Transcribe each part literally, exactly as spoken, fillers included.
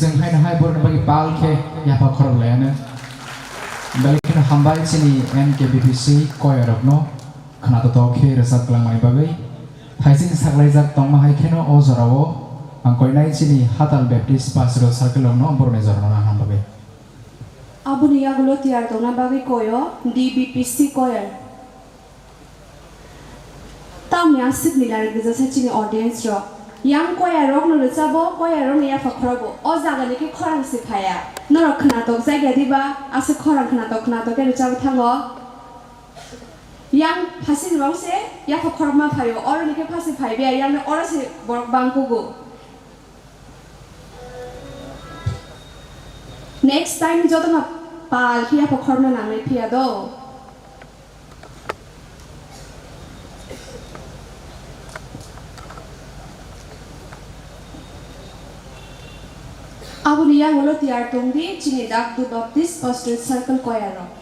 Chwng haino hai borokni bagwi pal khe yapha khorok laianw. Belai kheno hambai chini N K B P C choir rokno khwnatok khe rwchap kwlangmani bagwi. Hai chini saklaijak tongma hai kheno o jorao ang koinai chini Hatal Baptist Pastoral Circle rokno borokni jorano nang ham bagwi. Aboni yagulo tiyar tongna bagwi koyo D B P C choir. Tamni aswkni larik rijasa chini audience rok. Yang choir rokno rwchabo, choir rokni yapha khorogo. O jagani khe khorang se phaiya. Norok khwnatok jagya diba, aswk khorang khwnatok khwnatok khe rwchabo thango. Yang phasini wngse yapha khorokma phaio, oroni khe phasi phaibe, yang oro se borok bang kugo. Next time jotono pal phiya pho khorokna nangnai phiya do. Aboni yagulo tiyar tongdi chini Dakdu Baptist Pastoral Circle choir rok.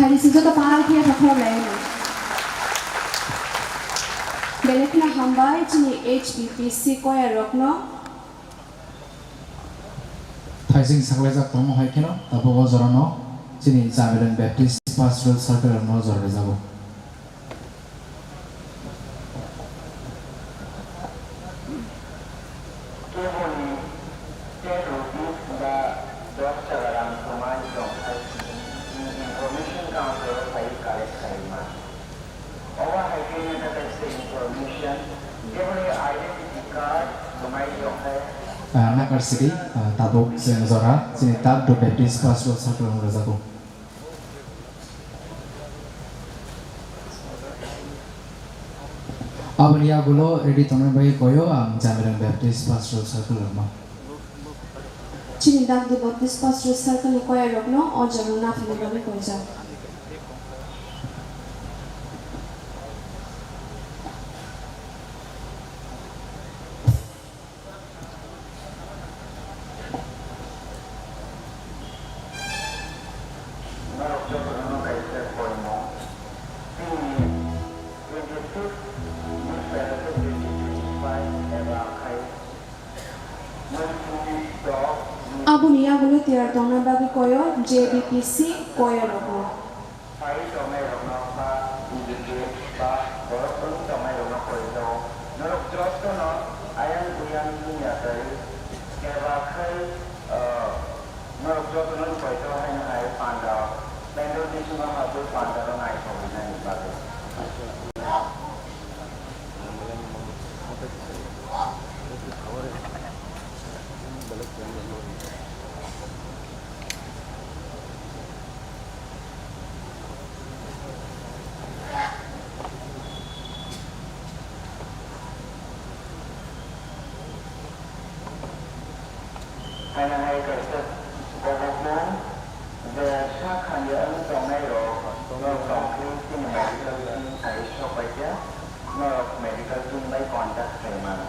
Ani sing joto panal khe thok thok lai no. Belai kheno hambai chini H B P C choir rokno. Thaising saklaijak tongmo hai kheno tabuk o jorano chini Jamirang Baptist Pastoral Circle rokno jora rijago. Keboni ten rupees ba dos taka rang kwmai tongthai, information counter o phai collect khaima. Obo hai khe neta kaisa information, keboni identity card kwmai tongthai. Ah, nakar sidi, ah, tabuk chwng jora chini Tabuk Baptist Pastoral Circle rok rwjago. Aboni yagulo ready tongnai bai koyo ang Jamirang Baptist Pastoral Circle rokno. Chini Dagdi Baptist Pastoral Circle ni choir rokno o jorano naphina bagwi koijak. Norok jotono kaisa koimung. Chini twenty-six April twenty twenty-five eba khai Murchini dok. Aboni yagulo tiyar tongna bagwi koyo J B P C koyo rokno. Phai tongnairokno ba delegate ba borok wng tongnairokno koi jago. Norok jotono ayang uyang wngya tei keba khai, ah, norok jotono koi jago haino hai panda, pandal bisingo habwi pandalo naithok rinani bagwi. Haino hai kaisa kobokmung je sak hamya wng tongnai rok, norok tongkhe chini medical team hai sok pai khe norok medical team bai contact khai mano.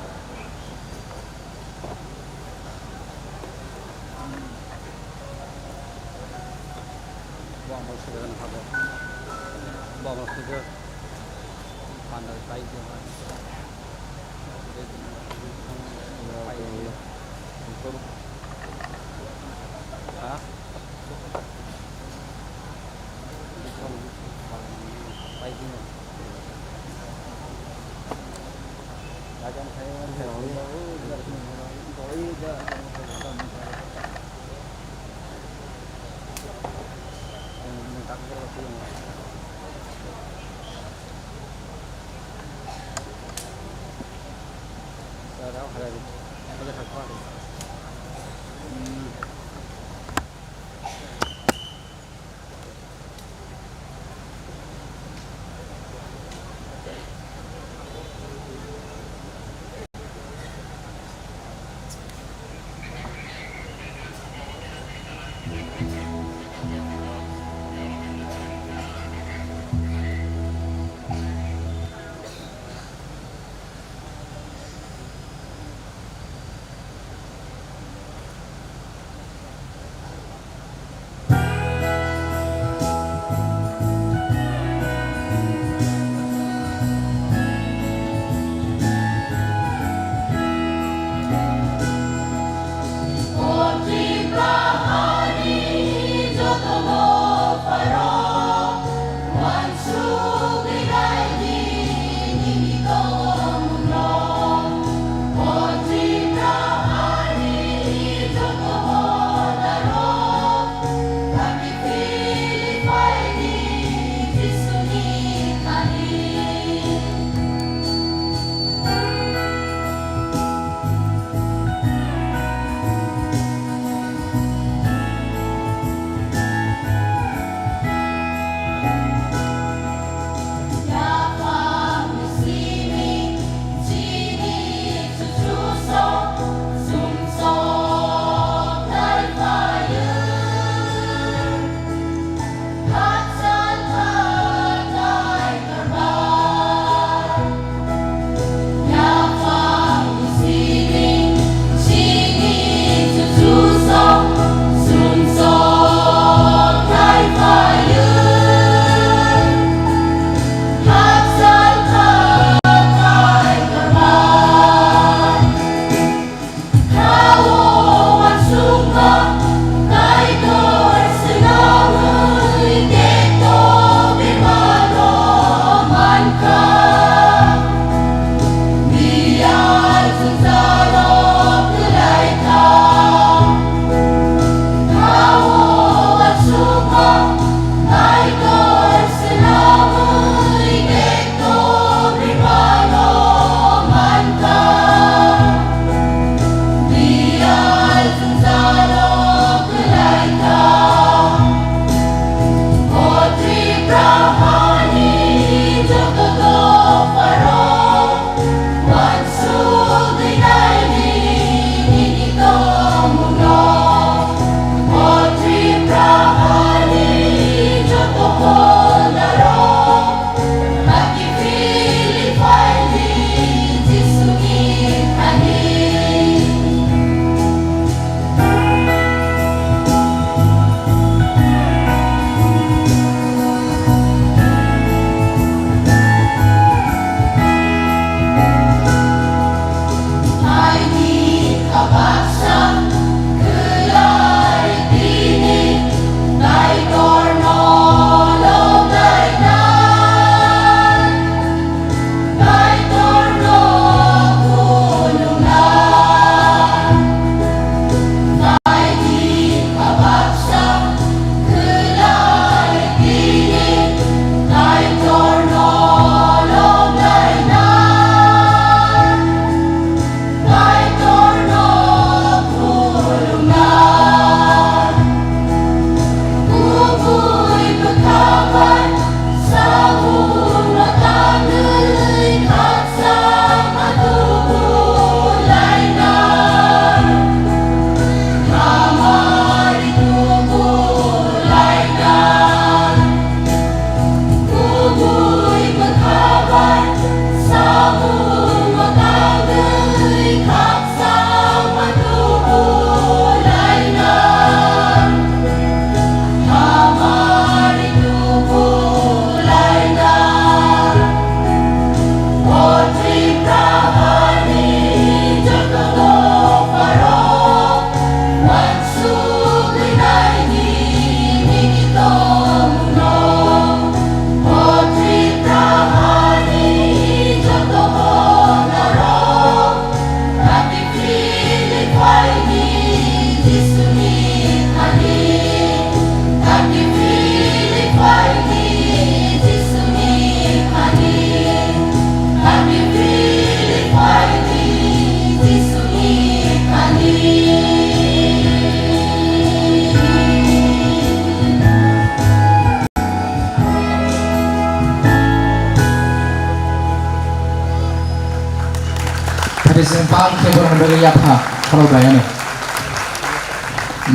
Chwng bang khe borokni bagwi yapha khorok bai ano.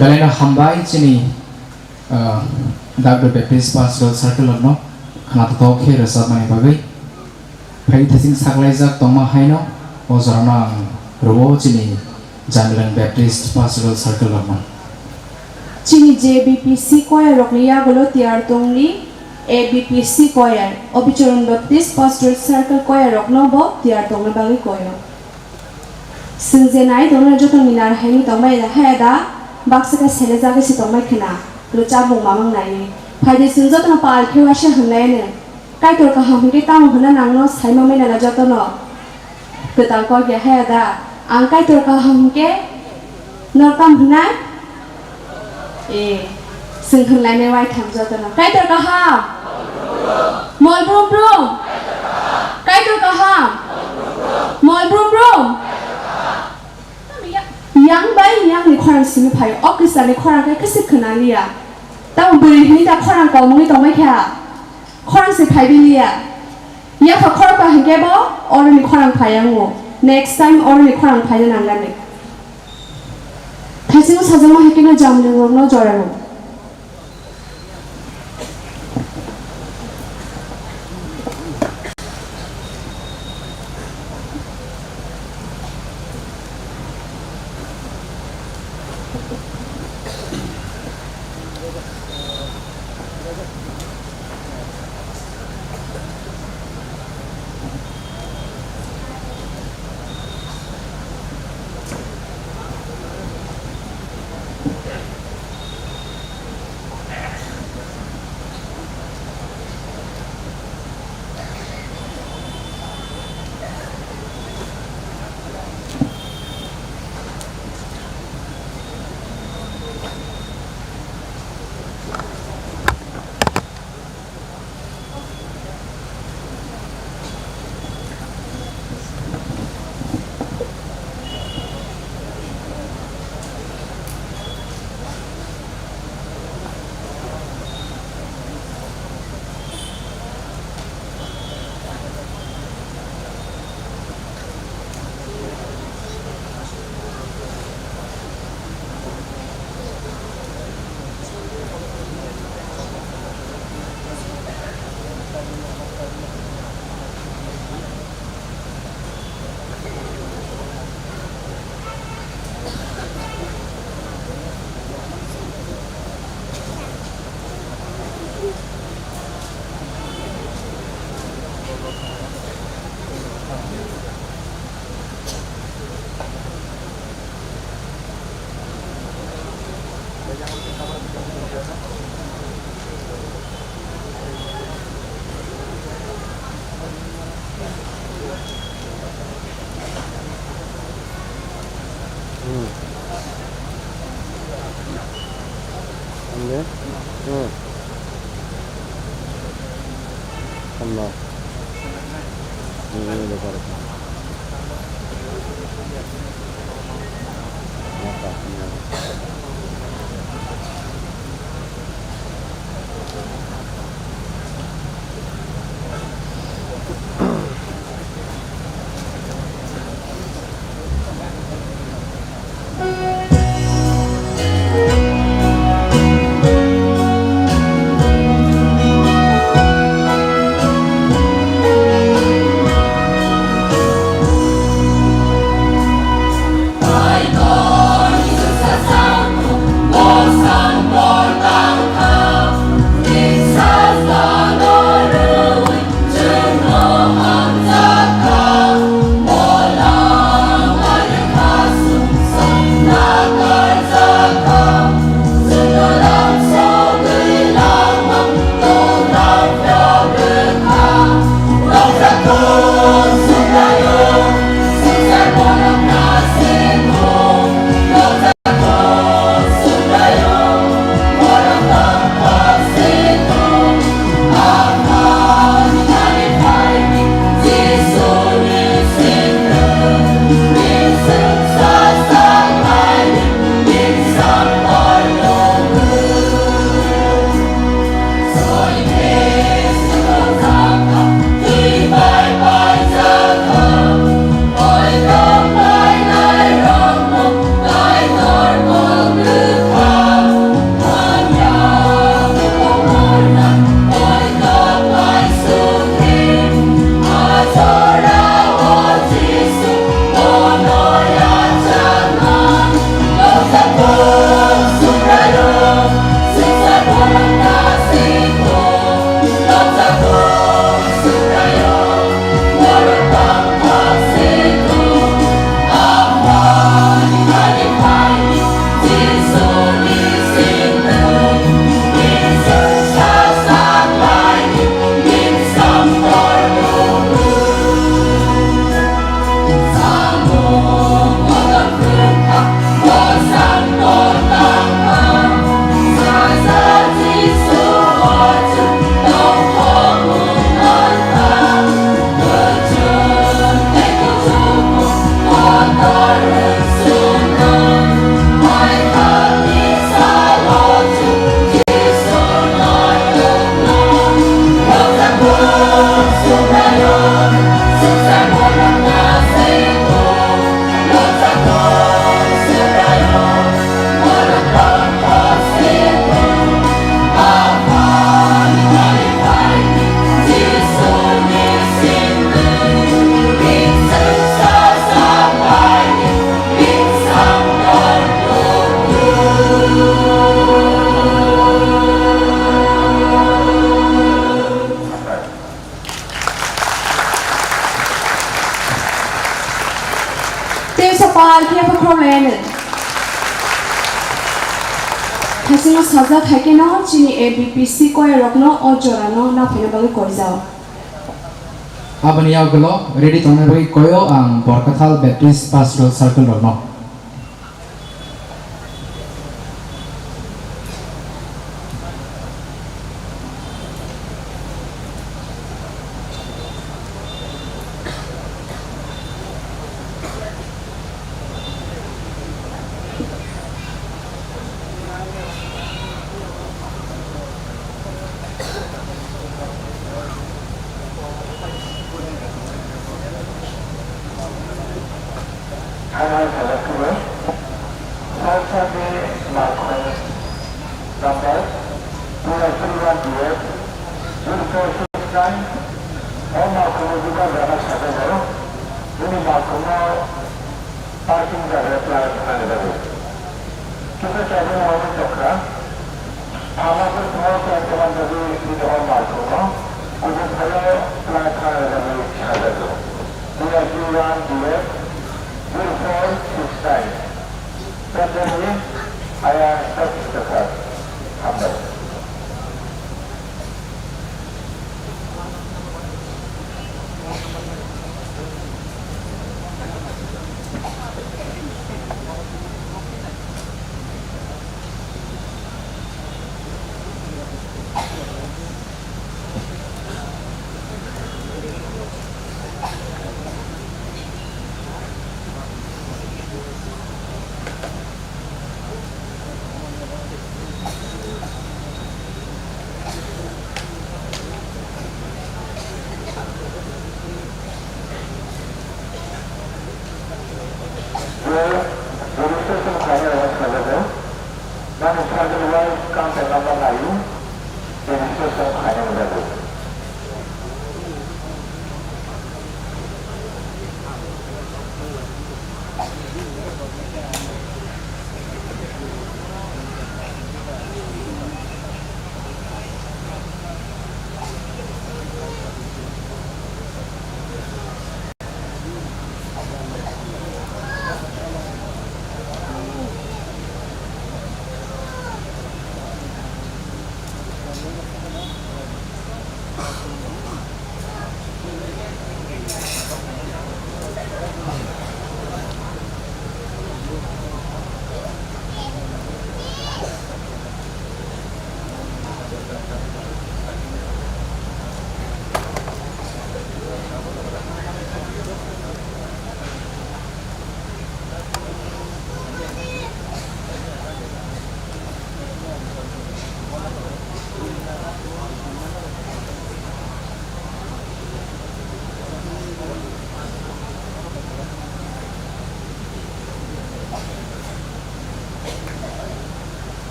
Belai no hambai chini, ah, Dagdo Baptist Pastoral Circle rokno khwnathok khe rwchapmani bagwi. Phai thaiching saklaijak tongma haino o jorano ang rwo chini Jamileng Baptist Pastoral Circle rokno. Chini J B P C choir rokni yagulo tiyar tongni A B P C choir, Obichorong Baptist Pastoral Circle choir rokno bo tiyar tongna bagwi koyo. Chwng je nai tongna joto minar haini tongbai da, haya da, baksa khe selejagwi se tongbai khwna, rwchapmung mamang naiwi. Phaidi chwng jotono pal khe waisa hwnlaino. Kaitor kaham hwnkhe tamo hwnna nangno saima manya na jotono? Kwtal kok ya haya da, ang Kaitor kaham hwnkhe nor tamo hwnai? E, chwng hwnlainai waitham jotono. Kaitor kaham? Mol brum brum? Kaitor kaham? Mol brum brum? Yang bai yangni khorang simi phaio, o Khristanni khorang khe khe se khwnaliya. Tamo bwrwi hwnwi ta khorang kolmungwi tongbai kha. Khorang se phaibiliya. Yapha khorokba hinkhe bo oroni khorang phaiyango. Next time oroni khorang phaina nangnani. Thaisingo sajagma hinkhe no jamlirokno jorano. Hmm. Ande? Hmm. Hamno. Hmm, hmm, bekar. Mata, hmm. Pal khe pha khoroknai ano. Thaisingo sajak hai kheno chini A B P C koyarokno o jorano naphaina bagwi koijao. Aboni yagulo ready tongna bagwi koyo ang Borkathal Baptist Pastoral Circle rokno. Thangwi sajak khe bo. Sal sal de malkhung number two three one D F zero four six nine. O malkhungno bubagrano sajago. Bini malkhungno parking jaga tei thangna bagwi. Kisa kaijakma wngwi tongkha. Thangma khe thangma khe thangma bagwi bini o malkhungno kubun thaio tei thangna bagwi sajago. Bini one D F zero four six nine. Pendeni ayang sub inspector. Hambai.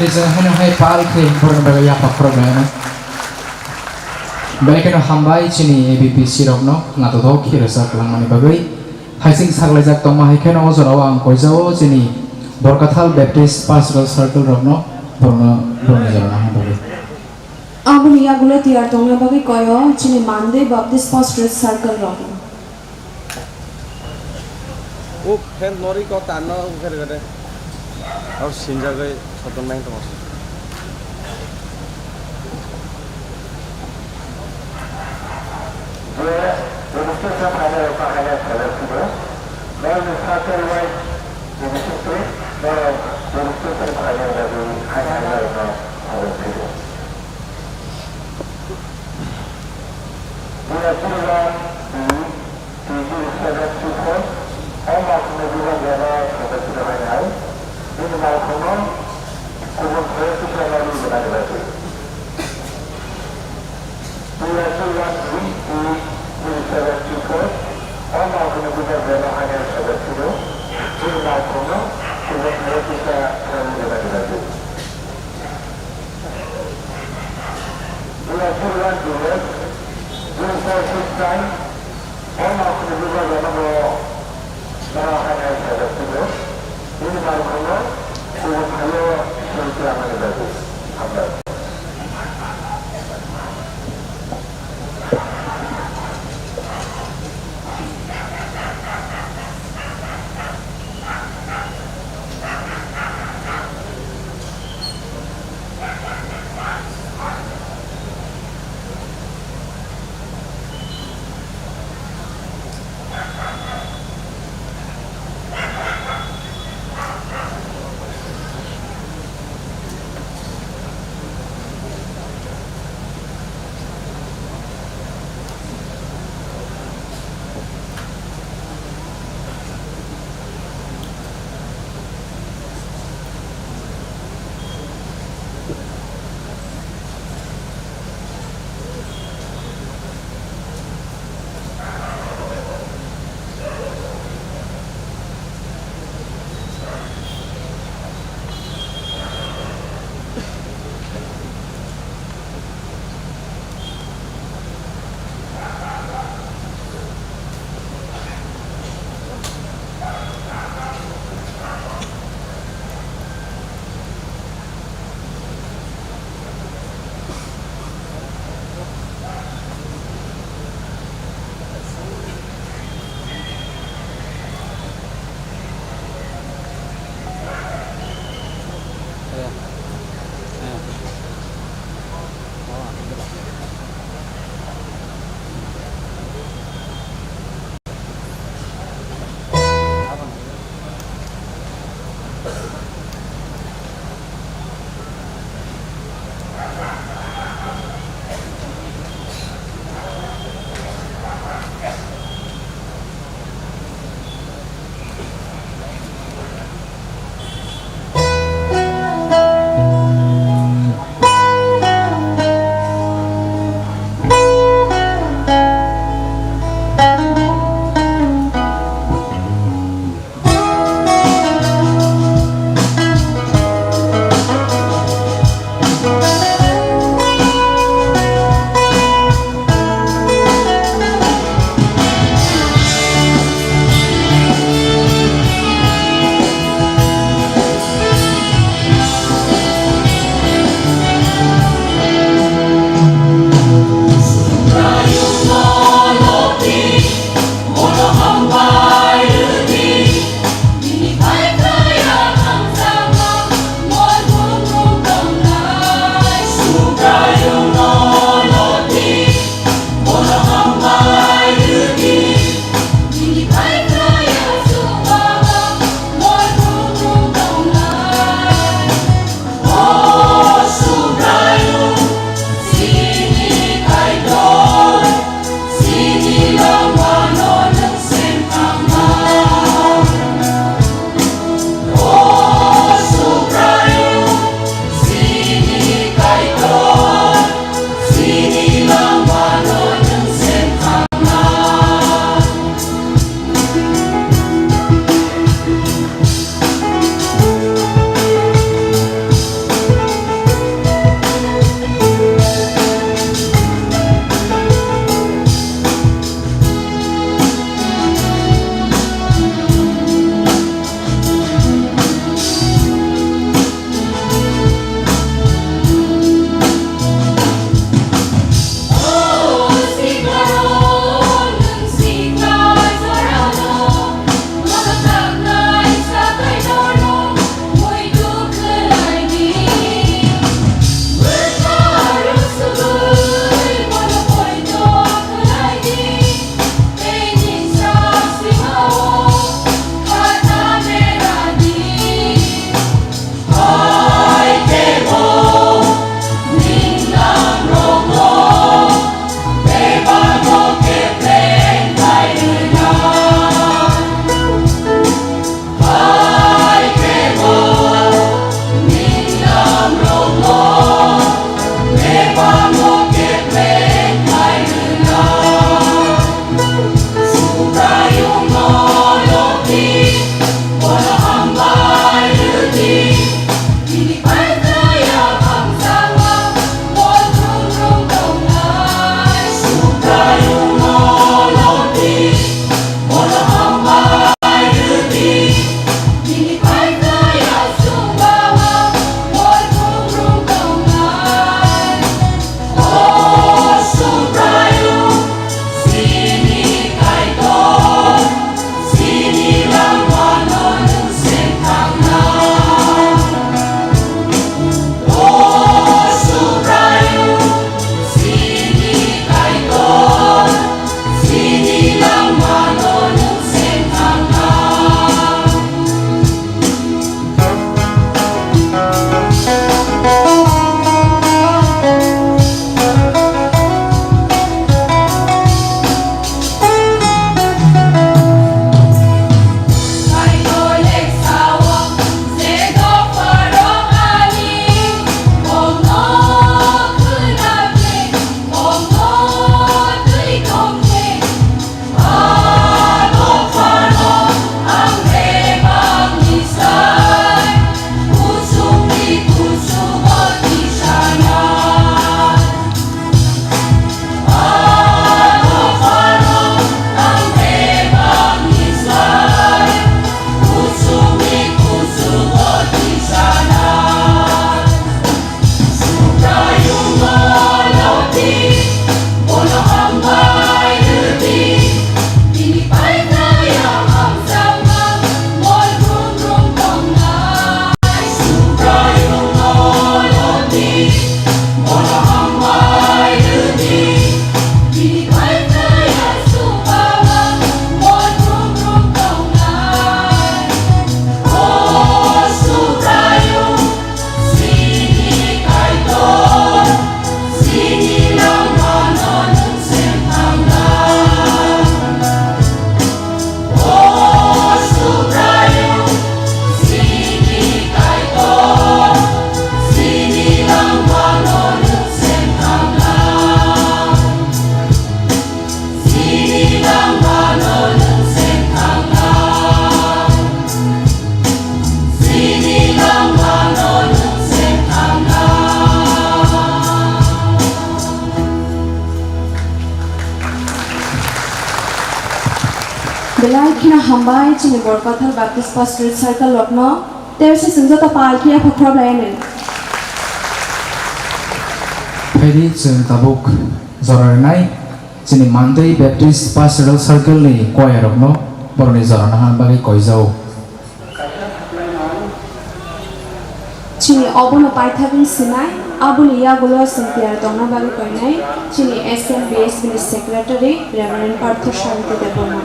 Chwng haino hai pal khe borokni bagwi yapha khoroknai hwnwi. Belai kheno hambai chini A B P C rokno naithothok khe rwchap kwlangmani bagwi. Haising saklaijak tongma hai kheno o jorao ang koijao chini Borkathal Baptist Pastoral Circle rokno borokno borokni jorano hambai. Aboni yagulo tiyar tongna bagwi koyo chini Mandwi Baptist Pastoral Circle rokno. O fan nori ko tanno o khe rwgade. Aro sinjagwi sotongnai tongma. Je registration final o kahai select sibro. Nor ni circle wise registration, nor registration final o kahai select sibro. Dua zero one, two zero seven two four, o malkhungni bibak reno sodosyo rwbainai, bini malkhungno kubun phaiwi kisa nari rwnani bagwi. Dua zero one, two zero seven two four, o malkhungni bibak reno haino sodosyo, bini malkhungno kubun phaiwi kisa nari rwnani bagwi. Dua zero one, zero four six nine, o malkhungni bibak reno bo nara hai hai sajak tongo. Bini malkhungno kubun haio soi klamani bagwi. Hambai. Belai kheno hambai chini Borkathal Baptist Pastorate Circle rokno, tei se chwng joto pal khe yapha khorok lai anw. Phaidi chwng tabuk jora rwnai chini Mandai Baptist Pastoral Circle ni choir rokno borokni jora nahar bagwi koijao. Chini obono paithak wng sinai, aboni yagulo chwng tiyar tongna bagwi koinai chini S M B S B ni Secretary Reverend Partho Shanti Debbarma.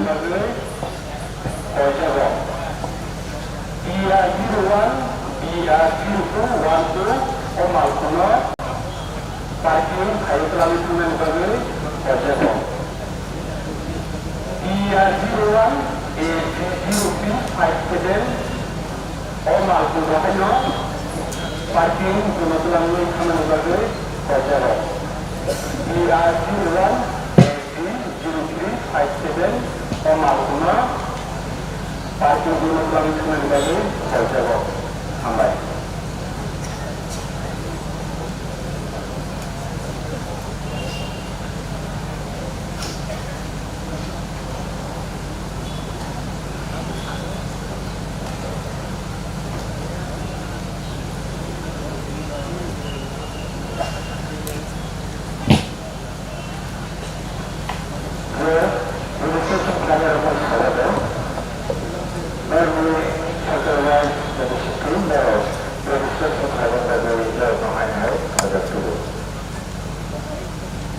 Parking khawi twlangwi thangnani bagwi koijak. P R zero one A G zero three five seven o malkhung rohorno parking jono twlangwi thangnani bagwi koijak. P R zero one A G zero three five seven o malkhungno parking jono twlangwi thangnani bagwi koijak. Hambai.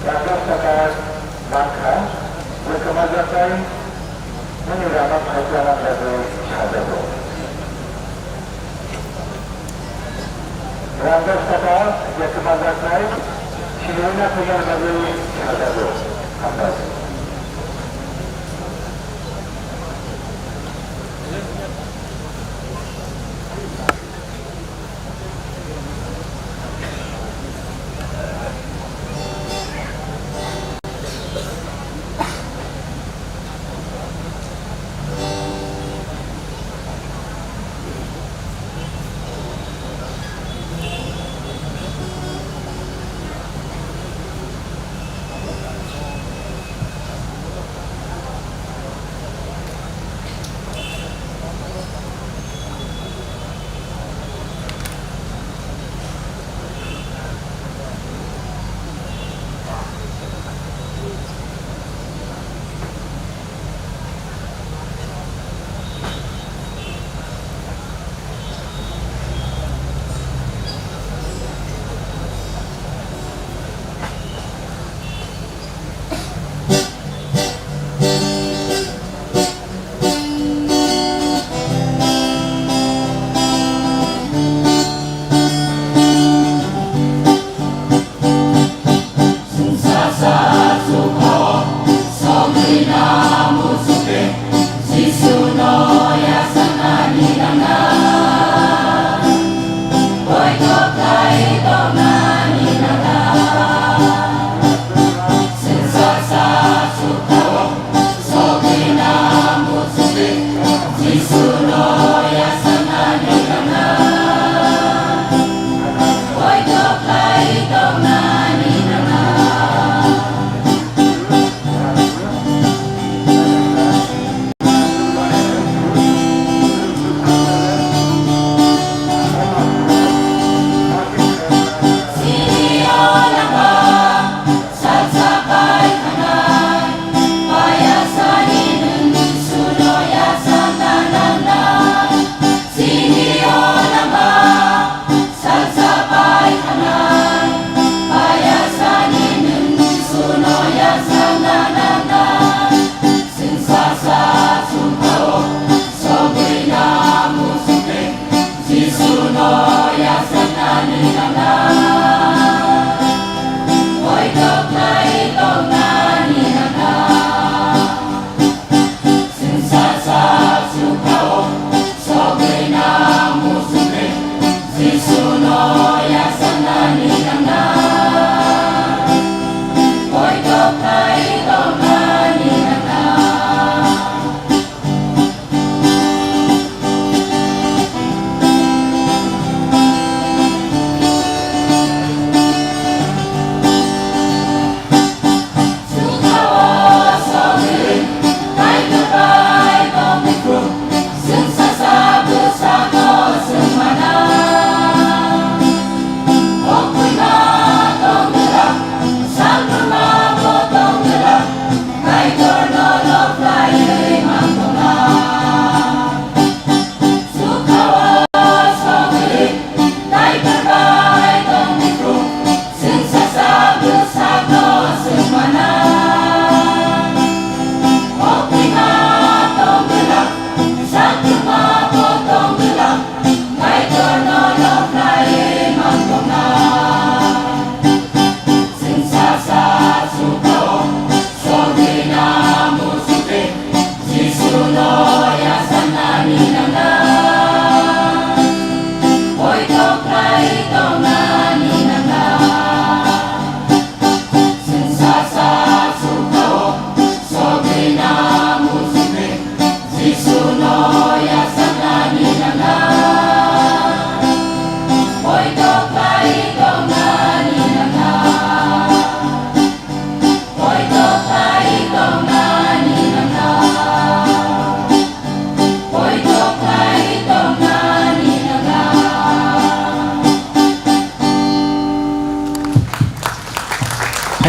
Rangda sakar, langkha, je kwmajaknai nini rama phaikhlana bagwi sajago. Rangda sakar, je kwmajaknai sinina phaikhlana bagwi sajago. Hambai.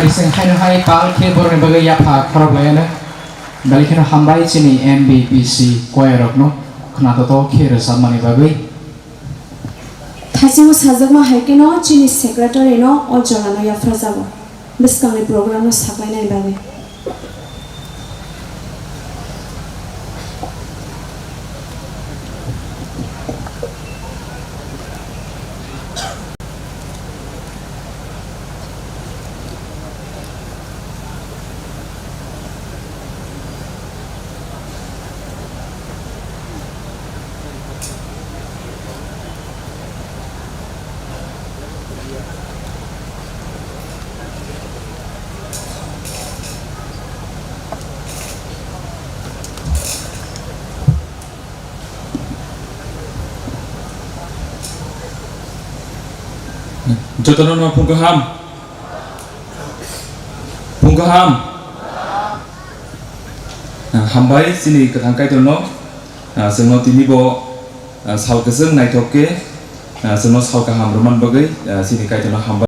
Chwng haino hai pal khe borokni bagwi yapha khorok laianw. Belai kheno hambai chini M B P C choir rokno khwnathok khe rwchapmani bagwi. Thaisingo sajakma hai kheno chini secretary no o jorano yaphrajago bwskangni program no saklainani bagwi. Jotono no phung kaham. Phung kaham. Ah, hambai chini kwthang Kaitorno, ah, chwngno tini bo, ah, sal kwchwng naithok khe, ah, chwngno sal kaham rwman bagwi, ah, chini Kaitorno hambai.